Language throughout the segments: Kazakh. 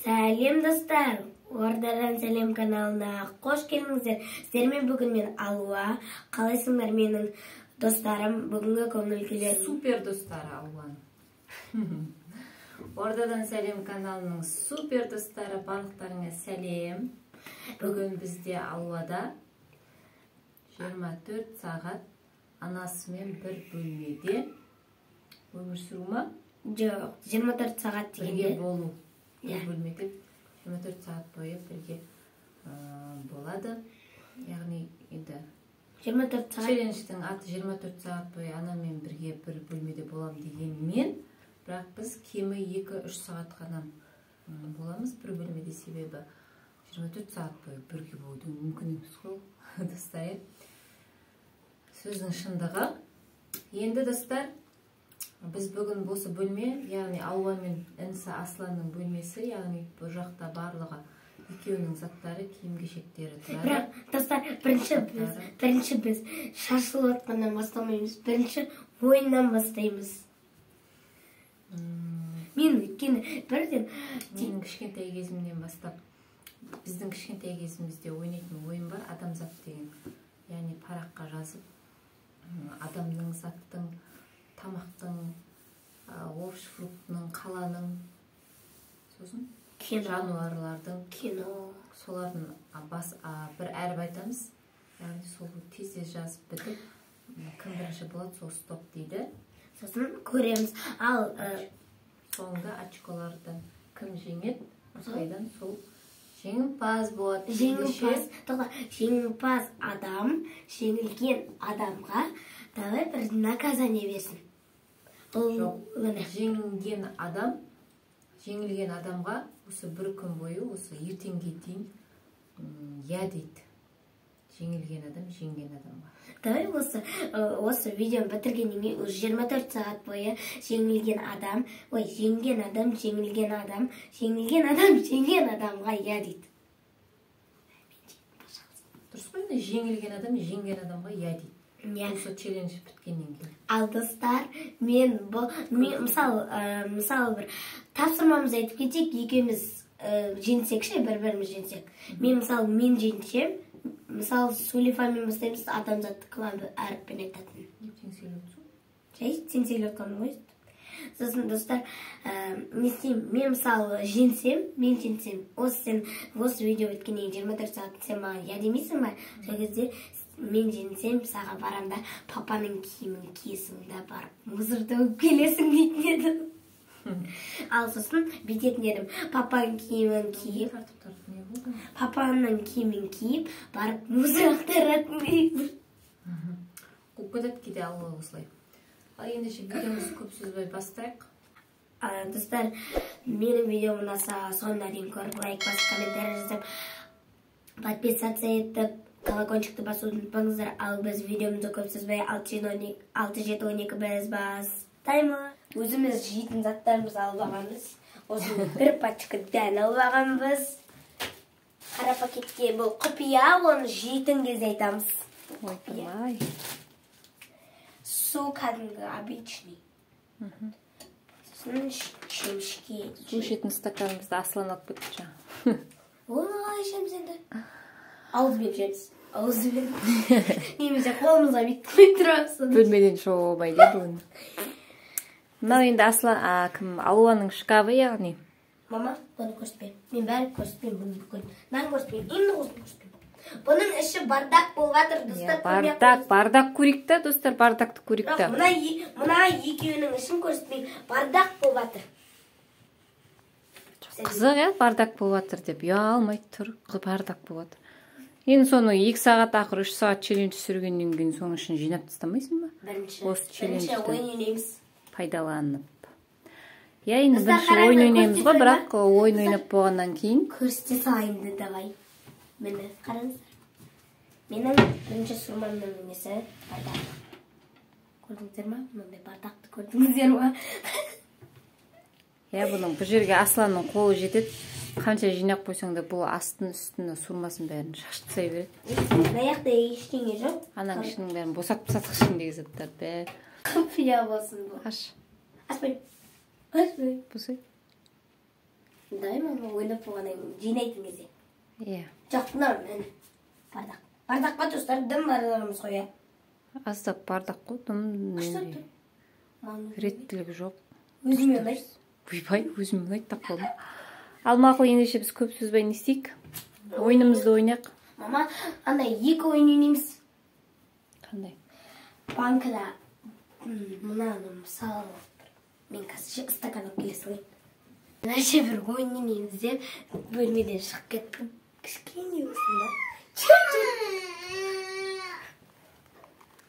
Сәлем, достар! Ордадан сәлем каналына қош келдіңіздер. Сіздермен бүгін мен, Алуа. Қалайсыңдар, менің достарым? Бүгінгі көңіл күйлер Супер достары Алуаның. Ордадан сәлем каналының супер достары, барлықтарыңа сәлем. Бүгін бізде Алуада 24 сағат анасымен бір бөлмеде өмір сүру ма? Жоқ, 24 сағат Бірге дегенде болу. Бір бөлмеде 24 сағат бойы бірге болады. Яғни енді 24 сағат. Челлендждің аты 24 сағат бойы анамен бірге бір бөлмеде болам дегенмен, бірақ біз кемі 2-3 сағат қана боламыз бір бөлмеде, себебі 24 сағат бойы бірге болу мүмкін емес қой, достар, иә? Сөздің шындығы. Енді, достар, біз бүгін осы бөлме, яғни Алуа мен інісі Асланның бөлмесі, яғни бұл жақта барлығы екеуінің заттары, киім-кешектері тұрады. Бірақ, достар, бірінші біз шашылып жатқаннан бастамаймыз. Бірінші ойыннан бастаймыз. Мен өйткені бірден Менің кішкентай кезімнен бастап, біздің кішкентай кезімізде ойнайтын ойын бар, адамзат деген. Яғни параққа жазып, адамның, заттың, тамақтың, овощ, фруктының, қаланың, сосын Кино. жануарлардың, Кино. солардың бас бір әріп айтамыз. Яғни сол тез-тез жазып бітіп, кім бірінші болады, сол стоп дейді. Сосын көреміз. Ал Соңында очколардан кім жеңеді, ұпайдан, сол жеңімпаз болады. Жеңімпаз, тоқта, жеңімпаз адам жеңілген адамға давай бір наказание берсін. Ол Жоқ. Міне. Жеңген адам жеңілген адамға осы бір күн бойы, осы ертеңге дейін иә дейді. Жеңілген адам жеңген адамға. Давай осы видеоны бітіргеннен кейін уже 24 сағат бойы жеңілген адам, ой, жеңген адам, жеңілген адам, жеңілген адам жеңген адамға иә дейді. Дұрыс қой енді, жеңілген адам жеңген адамға иә дейді. Иә. Осы челлендж біткеннен кейін. Ал, достар, мен бұл мен, мысалы, бір тапсырмамызды айтып кетейік, екеуміз жеңсек ше, бір біріміз жеңсек. Мен, мысалы, мен жеңсем, мысалы, Сулифамен бастаймыз, адамзатты кім әріппен айтатын. Деп сен сөйлеп отырсың. Жай сен сөйлеп жатқаның ғой. Сосын, достар, не істеймін? Мен, мысалы, жеңсем, мен жеңсем, осы сен осы видео біткеннен кейін 24 сағат сен маған иә демейсің ба? Сол кезде мен жеңсем, саған барамын да, папаның киімін киесің да, барып мусор төгіп келесің дейтін едім. Ал сосын бүйтетін едім: папаның киімін киіп, Тартып тартып не болды? папаның киімін киіп, барып мусор ақтаратын деймін. Қуып кетеді кейде Алла осылай. Ал ендеше видеомызды көп созбай бастайық. Достар, менің видеом ұнаса, соңына дейін көріп, лайк басып, комментарий жазып, подписаться етіп, колокольчикті басуды ұмытпаңыздар. Ал біз видеомызды көп созбай, 6, 7, 12, біз бастаймыз. Өзіміз жейтін заттарымызды алып алғанбыз. Осындай бір пачка дән алып алғанбыз. Қара пакетке, бұл құпия, оны жейтін кезде айтамыз. Ойпырмай. Су кәдімгі обычный. Сосын шемішке. Су ішетін стаканымызды Аслан алып кетті жаңа. Оны қалай ішеміз енді? Ауызбен ішеміз. Ауызбен. Немесе қолымызға бүйтіп қойып тұрамыз соны. Бөлмеден шығуға болмайды иә бүгін. Мынау енді Аслан, кім, Алуаның шкафы, яғни. Мама, бұны көрсетпеймін. Мен бәрін көрсетпеймін, бұны бүкіл. Мынаны көрсетпеймін, именно осыны көрсетпеймін. Бұның іші бардак болып жатыр, достар. Иә, бардак, бардак көрейік та, достар, бардакты көрейік та. Бірақ мына екеуінің ішін көрсетпеймін. Бардак болып жатыр. Қызық, иә, бардак болып жатыр деп ұялмай тұр, бардак болып жатыр. Енді соны 2 сағат, ақыры 3 сағат челлендж түсіргеннен кейін соның ішін жинап тастамайсың ба? Бірінші, Осы бірінші челленджді ойын ойнаймыз. пайдаланып. Иә, енді Достар, бірінші ойын қараңдар, ойнаймыз ғой, көрсете бірақ ойын ойнап болғаннан кейін Көрсете салайын да, давай. Міне, қараңыздар. Менің бірінші сурмамның несі бардак. Көрдіңіздер ма? Мынандай бардакты көрдіңіздер ма? Иә, бұның бұл жерге Асланның қолы жетеді. Қанша жинап қойсаң да, бұл астын, үстін, сурмасын бәрін шашып тастай береді. Мына жақта ештеңе жоқ. Ананың ішінің бәрін босатып тастадық, ішіндегі заттарды бәрі. Құпия болсын бұл. Аш. Ашпаймын. Ашпаймын. Босай. Давай, мама, ойнап болғаннан кейін жинайтын кезде. Иә. Жоқ, мынау міне. Бардақ. Бардақ па, достар? Дым бардағымыз ғой, иә. Аздап бардақ қой, дым. Күшті. Реттілігі жоқ. Өзіме ұнайды. Ойбай, өзіме ұнайды деп қалдым. Ал мақұл, ендеше біз көп созбай не істейік? Ойынымызды ойнайық. Мама, андай екі ойын ойнаймыз. Қандай? Банкада мынаны мысалы мен қазір стакан алып келе салайын. Мына бір ойын ойнаймыз деп бөлмеден шығып кеттім. Кішкене болсын да.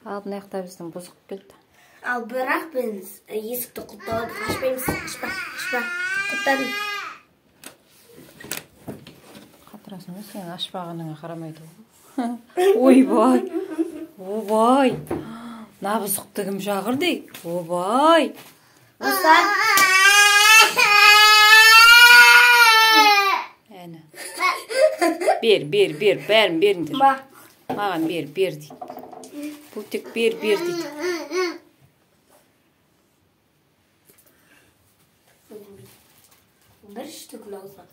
Ал мына жақта біздің бұзық келді. Ал бірақ біз есікті құлыптап алдық. Ашпаймыз. Ашпа, ашпа. Құлыптадым. Қатырасың ба? Сен ашпағаныңа қарамайды ғой. Ойбай. Ойбай. Мына бұзықты кім шақырды? Ойбай. Достар. Әні. Бер, бер, бер. Бәрін беріңдер. Маған бер, бер дейді. Бұл тек бер, бер дейді. Бір штукын аузыма.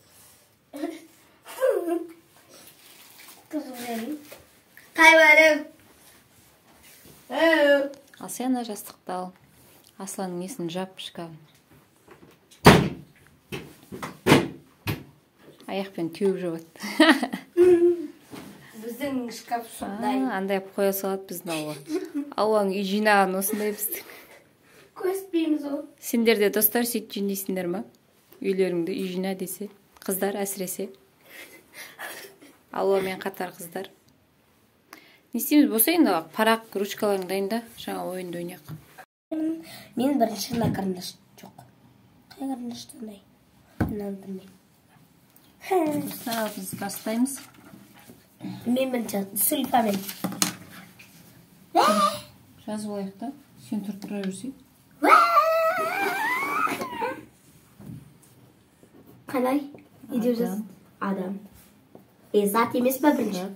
Қай барым? Ал сен ана жастықты ал. Асланның несін жап шкафын. Аяқпен теуіп жабады. Біздің шкаф сондай. Андай қоя салады біздің аула. Ауланың үй жинаған осындай біздің. Көспейміз ол. Сендер де достар сөйтіп жинайсыңдар ма? Үйлеріңді үй жина десе. Қыздар әсіресе. Алуамен қатар қыздар. Не істейміз болса енді парақ, ручкаларың дайында, жаңа ойынды ойнайық. Мен бірінші мына карандаш жоқ. Қай карандаш таңдайын? Мынаны таңдаймын. Достар, біз бастаймыз. Мен бірінші сулифамен. Жазып алайық та. Сен тұрып тұра жүрсей. Қалай? Не деп жаз? Адам. Зат емес па бірінші?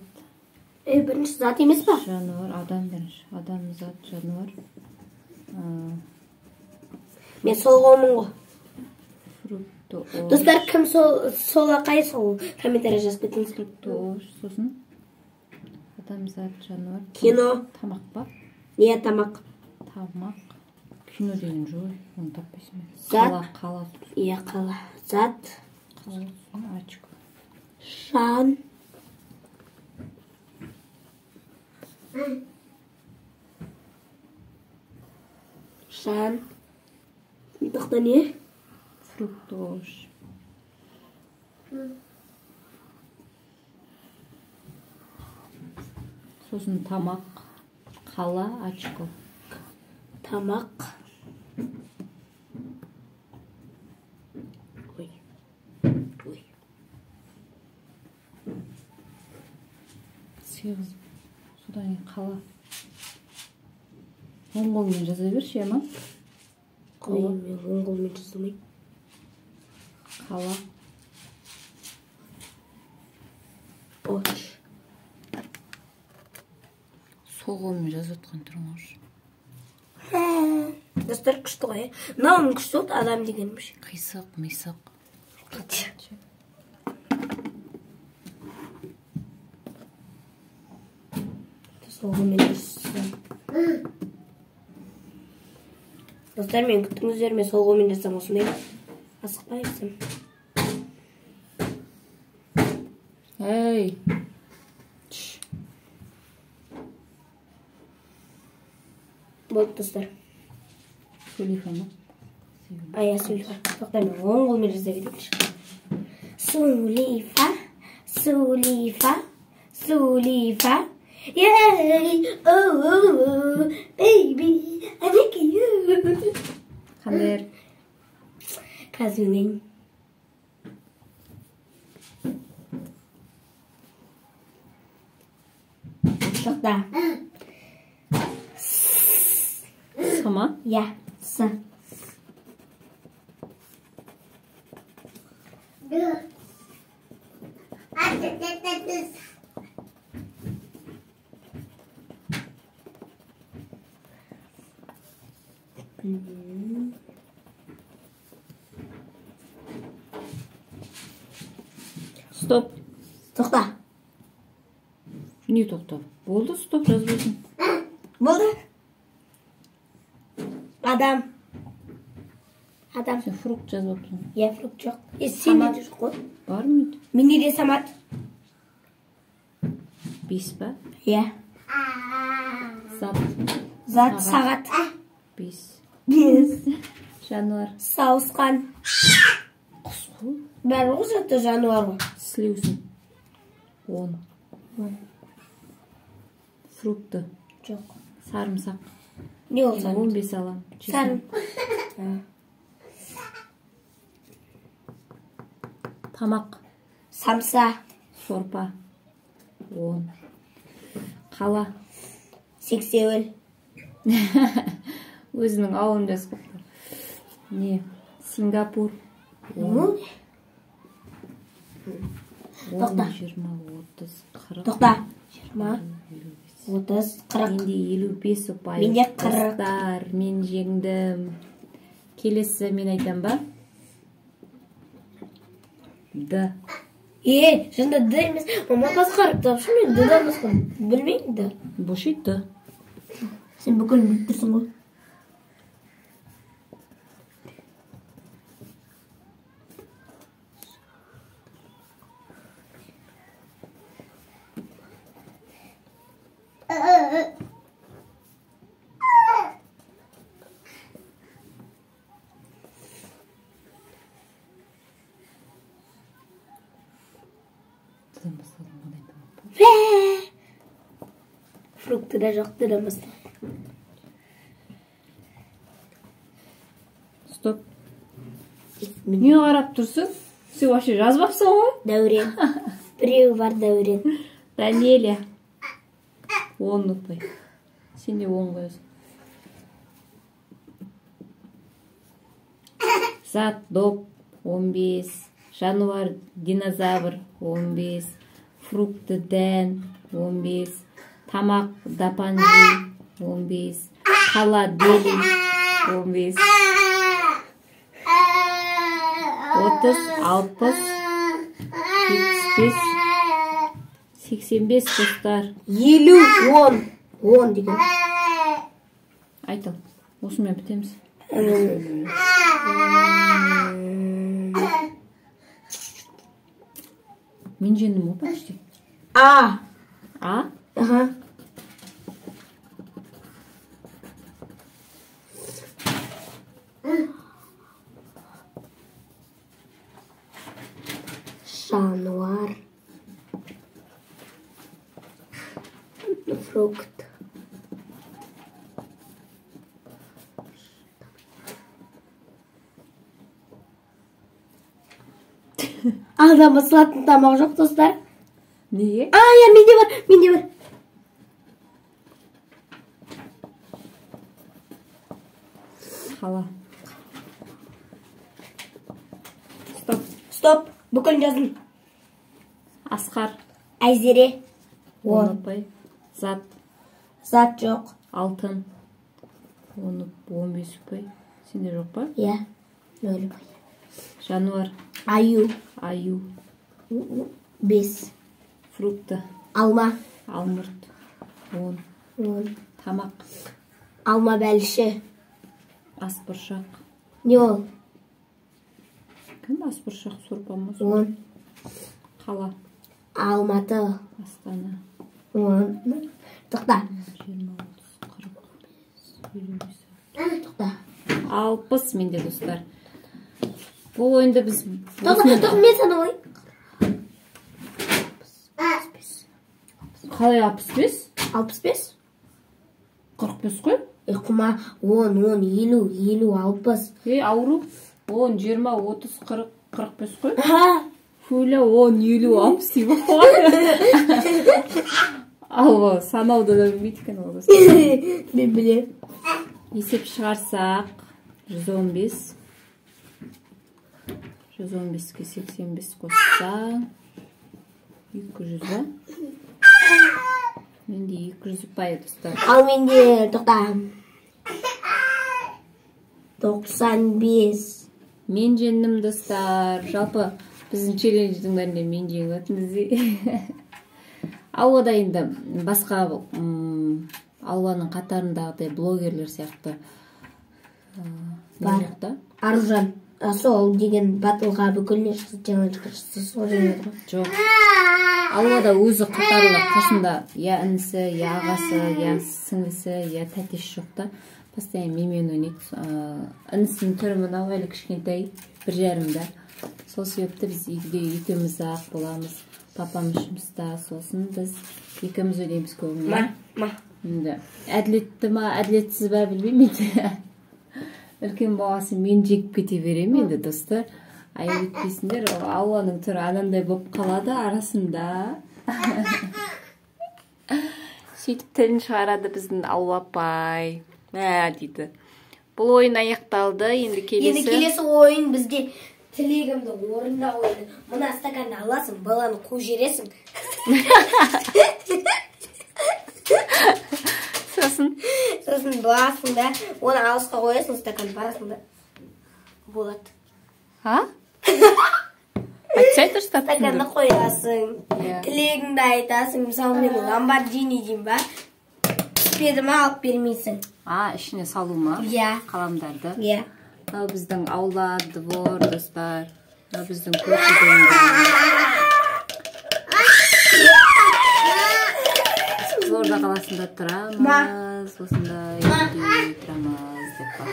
Бірінші зат емес па? Жануар, адам бірінші. Адам, зат, жануар. Мен сол қолмын ғой. Фрукты, овощ. Достар, кім солақай, сол комментарий жазып кетіңіз. Фрукты, овощ, сосын адам, зат, жануар. Кино. Тамақ па? Не, тамақ. Тамақ. Кино деген жоқ, оны таппайсың ба? Зат. Қала, қала. Иә, қала. Зат. Қала, сосын очко. Жан. Жан. Тоқта не? Фрукт, овощ. Сосын тамақ, қала, очко. Тамақ. Ой. Ой. Сегіз. Содан кейін қала. Оң қолмен жаза берші, ема? Ой, мен оң қолмен жаза алмаймын. Қала. Ош. Сол қолмен жазып отқан түрің ғой. Достар, күшті ғой, Мынауың күшті болды, адам дегеніміз. Қисық, мисық. Сол қолмен жазсам. Достар, мен күттіңіздер, мен сол қолмен жазсам осындай. Асықпай жазсам. Ей! Болды, достар. Сулифа ма? Ая, Сулифа. Тоқта, мен оң қолмен жаза кетейінші. Сулифа, Сулифа, Сулифа. Ей, оу, бейби, I like you. Қандай әріп? Қазір ойнайын. Тоқта. С ма? Иә, С. Стоп. Тоқта. Не тоқта? Болды, стоп жазбайсың. Болды. Адам. Адам. Сен фрукт жазбапсың. Иә, фрукт жоқ. Сенде де жоқ қой. Бар ма? Менде де Самат. 5 па? Иә. Зат. Зат, сағат. 5. 5. Жануар. Сауысқан. Құс қой. Бәрі ғой заты жануар ғой. Сілеусін. 10. Фрукты. Жоқ. Сарымсақ. Не ол сарымсақ? 15 алам. Сарым. Тамақ. Самса. Сорпа. 10. Қала. Сексеуіл. Өзінің ауылын жазып қойыпты. Не? Сингапур. 10. Тоқта. 20, 30, 40. Тоқта. 20, 30, 40. Менде 55 ұпай. Менде 40. Достар, мен жеңдім. Келесі мен айтам ба? Д. Жында Д емес. Мама басқа әріп тапшы, мен Д-дан басқа білмеймін Д. Боши Д. Сен бүкіл біліп тұрсың ғой. Фрукты да жоқ, Д-дан басқа. Стоп. Не қарап тұрсың? Сен вообще жазбапсың ғой? Дәурен. Біреу бар Дәурен. Данелия. 10 ұпай. Сен де 10 қоясың. Зат, доп, 15. Жануар, динозавр, 15. Фрукты, дән, 15. Тамақ, дапанжи, 15. Қала, Дели, 15. 30, 60, 75, 85 достар. 50, 10. 10 деген. Айтыл, осымен бітеміз. Мен жеңдім ғой почти. А. А? Ага. Жануар. Фрукт. Адам ысылатын тамақ жоқ, достар. Неге? А, я, менде бар, менде бар. Қала. Стоп. Стоп. Бүкіл жаздым. Асқар. Айзере. 10 ұпай. Зат. Зат жоқ. Алтын. 15 ұпай. Сенде жоқ па? Иә. 0 ұпай. Жануар. Аю. Аю. 5. Фрукты. Алма. Алмұрт. 10. 10. Тамақ. Алма бәліші. Асбұршақ. Не ол? Кім асбұршақ сорпа ма? 10. Қала. Алматы. Астана. 10. Тоқта. 20, 30, 40, 55. Тоқта. 60 менде, достар. Бұл ойынды біз... Тоқта, мен саналайын. Қалай 65? 65? 45 қой. Құма 10, 10, 50, 50, 60. Ауру 10, 20, 30, 40, 45 қой. Фуля 10, 50, 60 деймін ғой. Ал санауды да білмейді екен ол достар. Мен білемін. Есеп шығарсақ 115. 115-ке 85 қоссаң 200 ба? Менде 200 ұпай, достар. Ал менде тоқта. 95. Мен жеңдім, достар. Жалпы Біздің челлендждің бәрінде мен жеңіп жатырмыз. Алуада енді басқа Алуаның қатарындағыдай блогерлер сияқты бар. Аружан сол деген батылға бүкіл челленджге шықса сол жеңеді ғой. Жоқ. Алуада өзі қатарлы қасында я інісі, я ағасы, я сіңлісі, я тәтесі жоқ та. Постоянно менімен ойнайды. Інісінің түрі мынау әлі кішкентай, 1,5-да. Сол себепті біз үйде екеуміз ақ боламыз. Папам жұмыста, сосын біз екеуміз ойнаймыз көбіне. Ма. Енді әділетті ма, әділетсіз ба білмеймін енді. Үлкен баласы мен жегіп кете беремін енді достар. Айып етпейсіңдер, Алуаның түрі анандай болып қалады арасында. Сөйтіп тілін шығарады біздің Алуа апай. Дейді. Бұл ойын аяқталды. Енді келесі. Енді келесі ойын бізде тілегімді орында ойыны. Мына стаканды аласың, баланы қуып жібересің. Сосын барасың да, оны алысқа қоясың, стакан барасың да. Болады. А? Айтсай дұрыстап. Стаканды қоясың, тілегіңді айтасың. Мысалы мен Ламборджини деймін ба? Түспеді ма, алып бермейсің. А, ішіне салу ма? Иә. Қаламдарды. Иә. Мынау біздің аула, двор, достар. Мынау біздің көрші домдар. Қызылорда қаласында тұрамыз, осындай үйде тұрамыз деп па.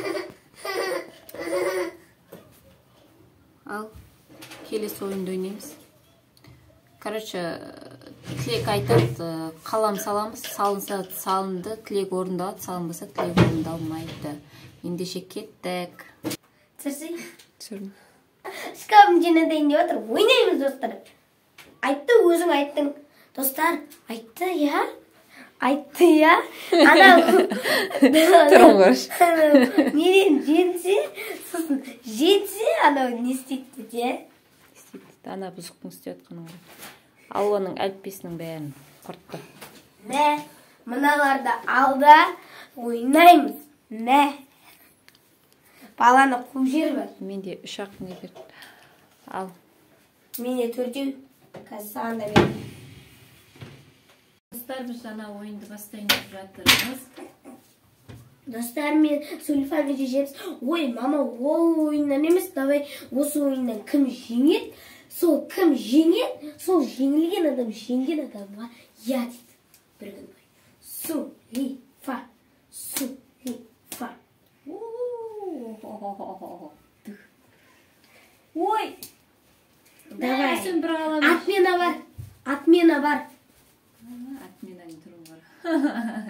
Ал, келесі ойынды ойнаймыз. Короче, тілек айтады, қалам саламыз, салынса салынды, тілек орындалады, салынбаса тілек орындалмайды. Ендеше кеттік. Түсірсей? Түсірдім. Шкафым жинадайын деп отыр, ойнаймыз достар. Айтты, өзің айттың. Достар, айтты, я? Айтты, я? Анау Тұрын қарашы. Неден жеңсе, сосын жетсе, анау не істейді де? Істейді. Ана бұзықтың істеп жатқанын ғой. Алуаның әліппесінің бәрін құртты. Мә, мыналарды алда ойнаймыз. Мә. Баланы қуып жібер бар. Менде 3 ақ не берді. Ал. Менде 4. Қазір саған да беремін. Достар, біз жаңа ойынды бастайын деп жатырмыз. Достар, мен Сулифамен шешеміз. Ой, мама, ол ойыннан емес, давай осы ойыннан кім жеңеді, сол кім жеңеді, сол жеңілген адам жеңген адамға я дейді. Бір күн бойы. Сулифа, Сулифа. Ой! Давай. Сен бір қалам. Отмена бар. Отмена бар. Отменаның түрі бар.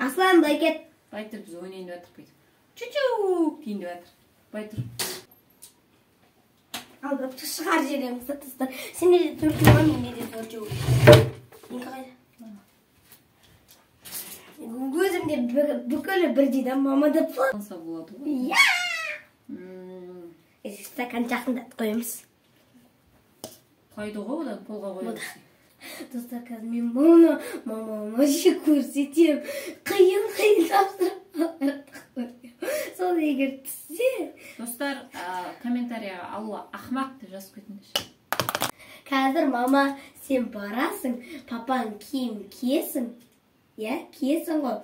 Аслан, былай кет. Былай тұр, біз ойнайын деп жатырық бүйтіп. Чу-чу дейін деп жатыр. Былай тұр. Алдап шығар жібереміз да, достар. Сенде де төртеу бар, менде де төртеу. Менікі қайда? Өзімде бүкілі бірдей да, мама да Алса болады ғой. Иә! Стакан жақындатып қоямыз. Қойды ғой, одан полға қоямыз. Достар, қазір мен мұны мамама көрсетемін. Қиын-қиын тапсырмаларды қоямын. Сол егер түссе. Достар, комментарияға Алуа ақымақ деп жазып кетіңдерші. Қазір мама, сен барасың, папаң киім киесің, иә, киесің ғой.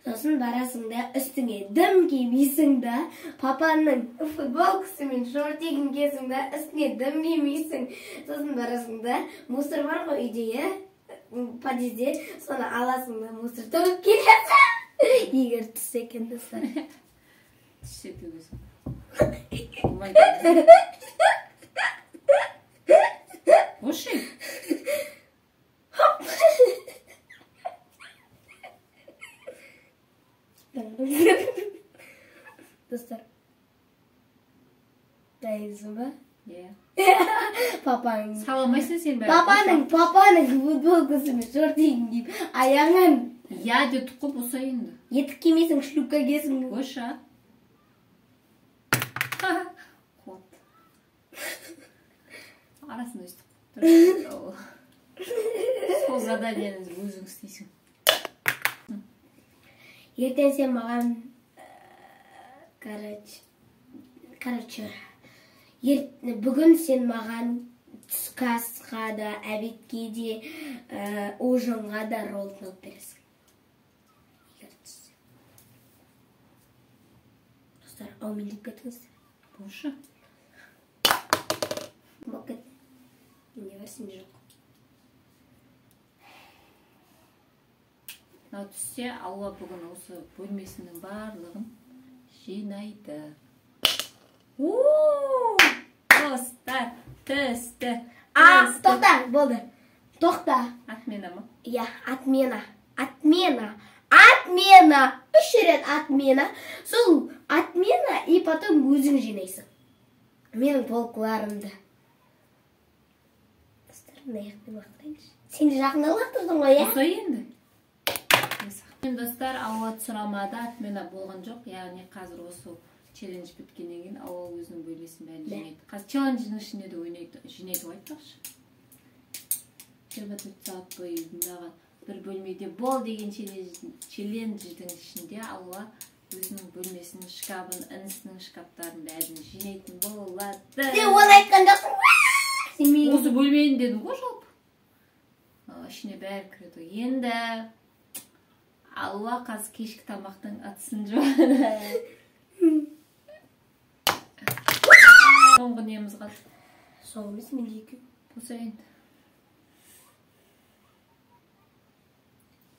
Сосын барасың да, үстіңе дым кимейсің да, папаның футболкасы мен шортигін киесің да, үстіңе дым кимейсің. Сосын барасың да, мусор бар ғой үйде, иә, подъезде, соны аласың да, мусор төгіп келесің. Егер түссе екен, достар. Түссе төгесің. Болмайды. Оши. Достар, дайынсың ба? Иә. Папаның. Сала алмайсың сен бәрі. Папаның футболкасы мен шортигін киіп, аяғынан. Я дедік қой, болса енді. Етік кимейсің, шлюпка киесің. Қойшы. Қуат. Арасында өстіп. Сол заданиені өзің істейсің. Ертең сен маған, короче, бүгін сен маған Түскі асқа да, обедке де, ужинға да роллтон алып бересің. Егер түссе. Достар, аумин деп кетіңіздер. Бошы. Болып кетті. Менде бар, сенде жоқ. Мынау түссе, Алла бүгін осы бөлмесінің барлығын жинайды. Достар, түсті. Тоқта, болды. Тоқта. Отмена ма? Иә, отмена. Отмена. Отмена. 3 рет отмена. Сол отмена и потом өзің жинайсың. Менің полкаларымды. Достар, мына жақпен лақтырайыншы. Сен де жақында лақтырдың ғой, иә? Осылай енді. Достар, Алла сұрамады, отмена болған жоқ. Яғни қазір осы челлендж біткеннен кейін Алла өзінің бөлмесін бәрін жинайды. Қазір челлендждің ішінде де ойнайды, жинайды ғой айтпақшы. 24 сағат бойы маған бір бөлмеде бол деген челлендждің ішінде Алла өзінің бөлмесінің шкафын, інісінің шкафтарын бәрін жинайтын болады. Сен оны айтқан жоқсың. Осы бөлмені дедім ғой жалпы. Ішіне бәрі кіреді. Енді Алла қазір кешкі тамақтың ыдысын жуады. Соңғы неміз қалды. Соңғы емес, менде екеу. Болса енді.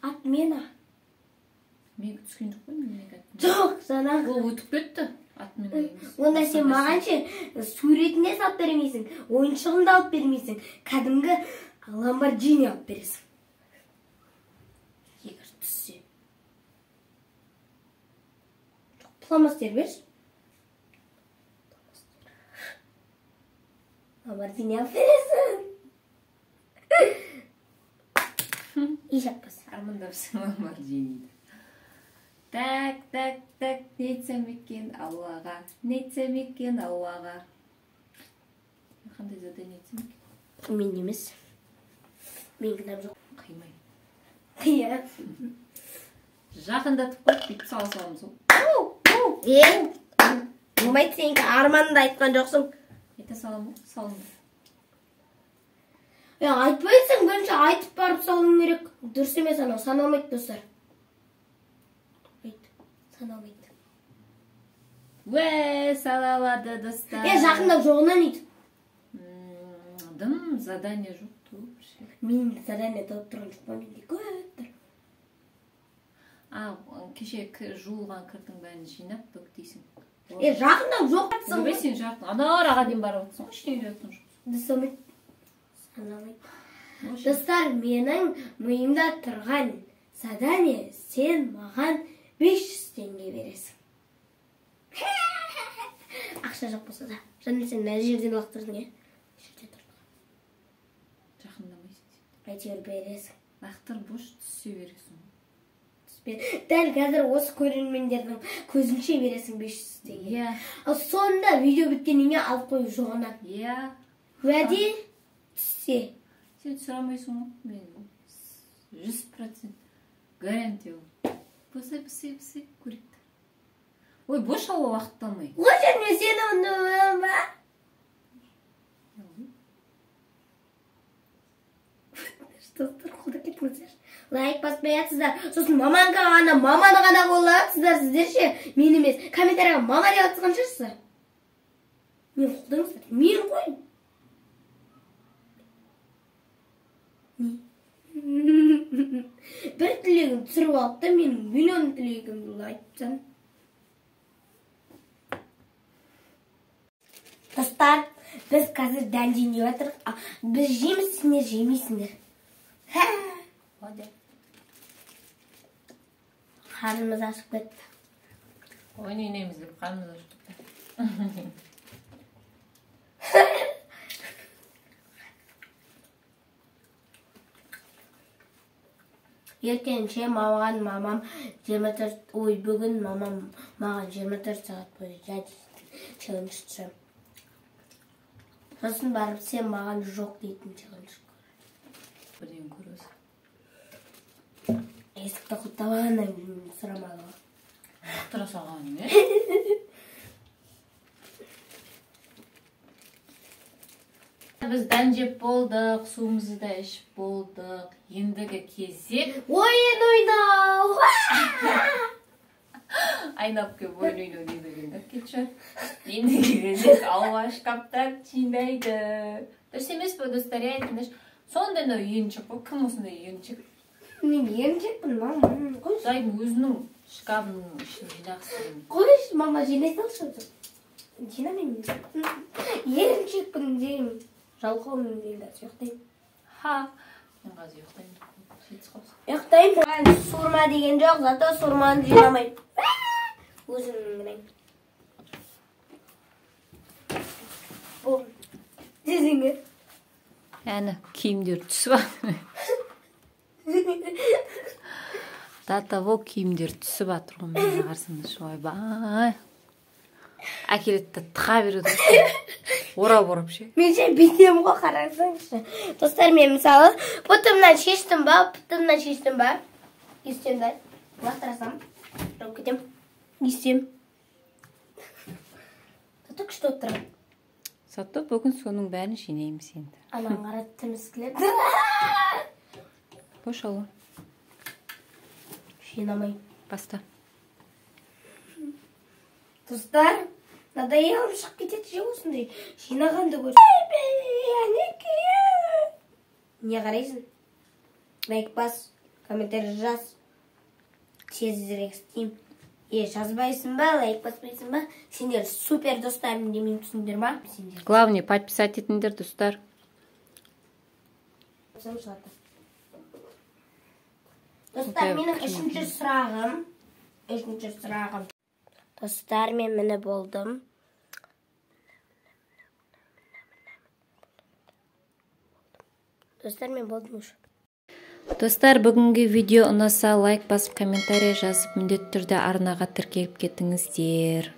Отмена. Менікі түскен жоқ қой, менікі отмена. Жоқ, жаңағы. Ол өтіп кетті. Отмена емес. Онда сен маған ше суретін де салып бермейсің, ойыншығын да алып бермейсің, кәдімгі Ламборджини алып бересің. Егер түссе. Жоқ, фломастер берші. Ламборджини алып бересің. Еш жатпас. Армандапсың Ламборджиниді. Так, так, так, не айтсам екен Аллаға, не айтсам екен Аллаға. Қандай задание айтсам екен? Мен емес. Мен кінәм жоқ. Қимай. Иә. Жақындатып қойып, бүйтіп сала саламыз ғой. Болмайды, сенікі арманды айтқан жоқсың. Айта саламын ғой, салынды. Айтпайсың, бірінші айтып барып салуың керек. Дұрыс емес анау, саналмайды достар. Айт, саналмайды. Уә, саналады достар. Жақындап жоғынан өйт. Дым, задание жоқ. Мен задание толып тұрған жоқ па, менде көп тұр. Кеше жуылған кірдің бәрін жинап бүктейсің. Жақындап жоқ жатсың ғой. Сен жақын, ана араға дейін барып отырсың ғой, ештеңе жатқан жоқсың. Саналмайды. Достар, менің миымда тұрған задание, сен маған 500 теңге бересің. Ақша жоқ болса да. Жаным, сен мына жерден лақтырдың, е? Жерде тұрдың. Жақындамайсың сен. Әйтеуір бересің. Лақтыр бош, түсе бересің. Түспе. Дәл қазір осы көрермендердің көзінше бересің 500 теңге. Иә. Ал сонда видео біткеннен кейін алып қою жоғынан. Иә. Уәде түссе. Сен сұрамайсың ғой, мен 100% гарантия ол. Босай, босай, босай, көрейік. Ой, бош алла уақыт алмай. Ой, мен сені ұнамаймын ба? Достар, қолдап кетіңіздер. Лайк баспай жатсыздар. Сосын маманға ғана, маманы ғана қолдаватсыздар сіздер ше, мен емес. Комментарияға мама деп жатқан шығарсыздар. Мен қолдаңыздар. Мен ғой. Бір тілегім түсіріп алып та менің миллион тілегімді айтсам. Достар, біз қазір дән жейін деп жатырмыз. Біз жейміз, сендер жемейсіңдер. Қарнымыз ашып кетті. Ойын ойнаймыз деп қарнымыз ашып кетті. Ертеңше маған мамам 24, ой, бүгін мамам маған 24 сағат бойы жат челлендж түсірем. Сосын барып сен маған жоқ дейтін челлендж. Бірден көресің. Есікті құлыптағаннан кейін сұрамады ғой. Лақтыра салған, не? Біз дән жеп болдық, суымызды да ішіп болдық. Ендігі кезек ойын ойнау. Айнап келіп ойын ойнау дейді енді. Кетші. Ендігі кезек Алуа шкафтар жинайды. Дұрыс емес пе, достар? Айтыңдаршы. Сондай мынау үйеншік қой. Кім осындай үйеншік? Мен үйеншікпін, мама. Қойшы. Құдайдың өзінің шкафының ішін жинағысы келмейді. Қойшы, мама, жинай салшы. Жинамаймын. Еріншекпін деймін. Жалқаумын деймін, ұйықтаймын. Ха, мен қазір ұйықтаймын. Жетісіп қалыпсың. Ұйықтаймын. Маған суырма деген жоқ, зато суырманы жинамаймын. Өзімнің мінемін. Бұл десеңе. Әні, киімдер түсіп жатыр. До того киімдер түсіп жатыр ғой, мына қарасаңдаршы, ойбай. Әкеледі де тыға береді. Орап-орап ше. Мен ше бүйтемін ғой, қарасаңызшы. Достар, мен мысалы бұтымнан шештім ба, бұтымнан шештім ба? Естем да, лақтыра саламын, жауып кетемін. Естем. Зато күшті болып тұрады. Зато бүгін соның бәрін жинаймыз енді. Анаған қара тіміскілеп. Бош алу. Жинамаймын. Баста. Достар, надоелым шығып кетеді же осындай. Жинағанды көр. Не қарайсың? Лайк бас, комментарий жаз. Тезірек істеймін. Жазбайсың ба, лайк баспайсың ба? Сендер супер достарым демеймін, түсіндіңдер ма? Сендер. Главное, подписать етіңдер, достар. Достар, менің үшінші сұрағым. Үшінші сұрағым. Достар, мен міне болдым. Достар, мен болдым уже. Достар, бүгінгі видео ұнаса лайк басып, комментарий жазып, міндетті түрде арнаға тіркеліп кетіңіздер.